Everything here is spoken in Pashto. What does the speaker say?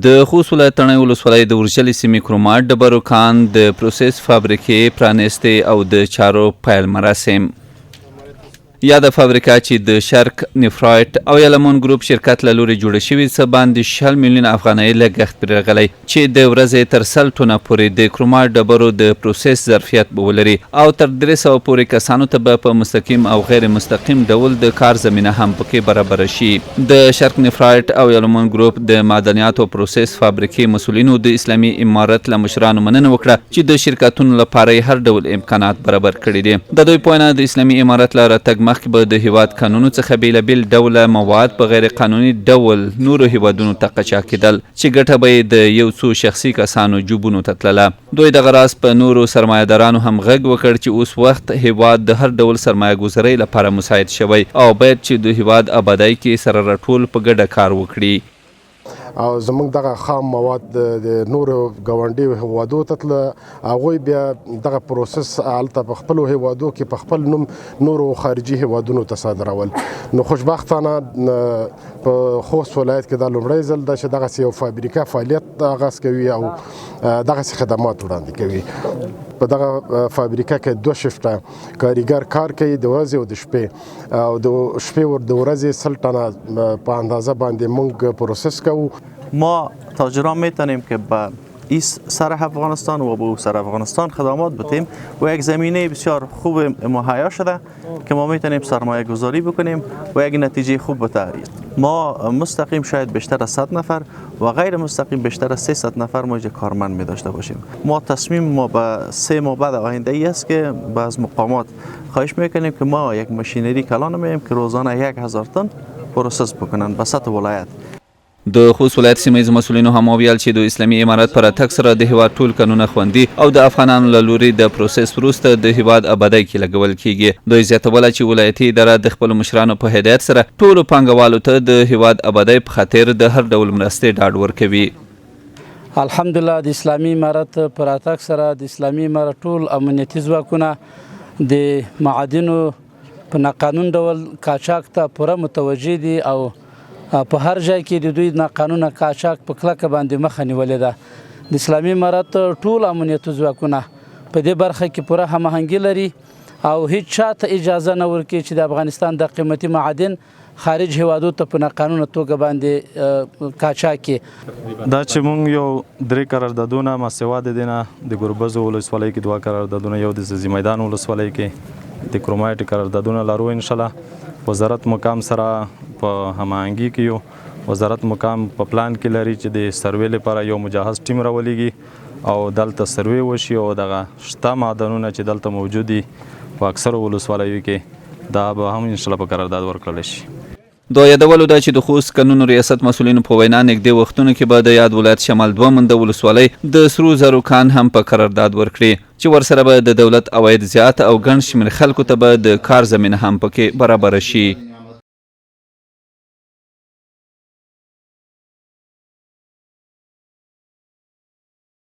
د خوست ولایت تڼۍ ولسوالۍ د ورژلې سیمې کرومایټ ډبرو کان د پروسس فابریکې پرانیستې او د چارو پیل مراسم. یاده فابریکه چې د شرق نیفرایټ او یلمون ګروپ شرکت له لوري جوړه شوې، څه باندې 20 میلیونه افغانۍ لګښت پرې راغلی چې د ورځې تر 100 ټنه پورې د کرومایټ ډبرو د پروسس ظرفیت به ولري او تر 300 پورې کسانو ته به په مستقیم او غیر مستقیم ډول د کار زمینه هم پکې برابره شي. د شرق نیفرایټ او یلمون ګروپ د معدنیاتو پروسس فابریکې مسؤلینو د اسلامي امارت له مشرانو مننه وکړه چې د شرکتونو لپاره یې هر ډول امکانات برابر کړي دي. د دوی په وینا، د اسلامي امارت له راتګ مخکې به د هیواد کانونو څخه بېلابېل ډوله مواد په غیر قانوني ډول نورو هیوادونو ته قاچاق کېدل چې ګټه به یې د یو څو شخصي کسانو جیبونو ته تلله. دوی دغه راز په نورو سرمایه دارانو هم غږ وکړ چې اوس وخت هیواد د هر ډول سرمایه ګذارۍ لپاره مساعد شوی او باید چې د هیواد آبادۍ کې سره راټول په ګډه کار وکړي. او زمونږ دغه خام مواد د نورو ګاونډیو هیوادو ته تله، هغوی بیا دغه پروسس هلته په خپلو هیوادو کې په خپل نوم نورو خارجي هیوادونو ته صادرول. نو خوشبختانه په خوست ولایت کې دا لومړی ځل ده چې دغسې یو فابریکه فعالیت آغاز کوي او دغسې خدمات وړاندې کوي. په دغه فابریکه کې 2 شفټه کاریګر کار کوي، د ورځې او د شپې، او د شپې او د ورځې 100 ټنه په اندازه باندې مونږ پروسس کوو. ما تاجران میتونیم که به این سر افغانستان و به سر افغانستان خدمات بتیم و یک زمینه بسیار خوب مهیا شده که ما میتونیم سرمایه گذاری بکنیم و یک نتیجه خوب بده. ما مستقیم شاید بیشتر از 100 نفر و غیر مستقیم بیشتر از 300 نفر ما اینجا کارمند می داشته باشیم. ما تصمیم ما به 3 ماه بعد آینده ای است که بعض مقامات خواهش میکنیم که ما یک ماشینری کلان میایم که روزانه 1000 تن پروسس بکنن به سطح ولایت. د خوست ولایت سیمه ییزو مسؤلینو هم وویل چې د اسلامي امارت په راتګ سره د هیواد ټول کانونه خوندي او د افغانانو له لوري د پروسس وروسته د هیواد آبادۍ کې لګول کیږي. دوی زیاتوله چې ولایتي اداره د خپلو مشرانو په هدایت سره ټولو پانګوالو ته د هیواد آبادۍ په خاطر د هر ډول مرستې ډاډ ورکوي. الحمدلله د اسلامي امارت په راتګ سره د اسلامي امارت ټول امنیتي ځواکونه د معادنو په ناقانون ډول قاچاق ته پوره متوجه دي او په هر ځای کې د دوی ناقانونه قاچاق په کلکه باندې مخه نیولې ده. د اسلامي امارت ټول امنیتي ځواکونه په دې برخه کې پوره هماهنګي لري او هیڅ چا ته اجازه نه ورکوي چې د افغانستان د قیمتي معادن خارج هیوادو ته په ناقانونه توګه باندې قاچاق کړي. دا چې مونږ یو 3 قراردادونه ماسوا د دې نه د ګربزو ولسوالۍ کې 2 قراردادونه، یو د ځاځي میدان ولسوالۍ کې د کرومایټ قراردادونه لرو. انشاءالله وزارت مقام سره په هماهنګي کې یو، وزارت مقام په پلان کې لري چې د سروې لپاره یو مجهز ټیم راولېږي او دلته سروې وشي او دغه شته معدنونه چې دلته موجود دي په اکثرو ولسوالیو کې دا به هم انشاءالله په قرارداد ورکړل شي. د یادولو ده چې د خوست کانونو ریاست مسؤلینو په وینا نږدې وختونو کې به د یاد ولایت شمال 2 منده ولسوالۍ د سرو زرو کان هم په قرارداد ورکړي چې ورسره به د دولت عواید زیات او ګڼ شمېر خلکو ته به د کار زمینه هم پکې برابره شي.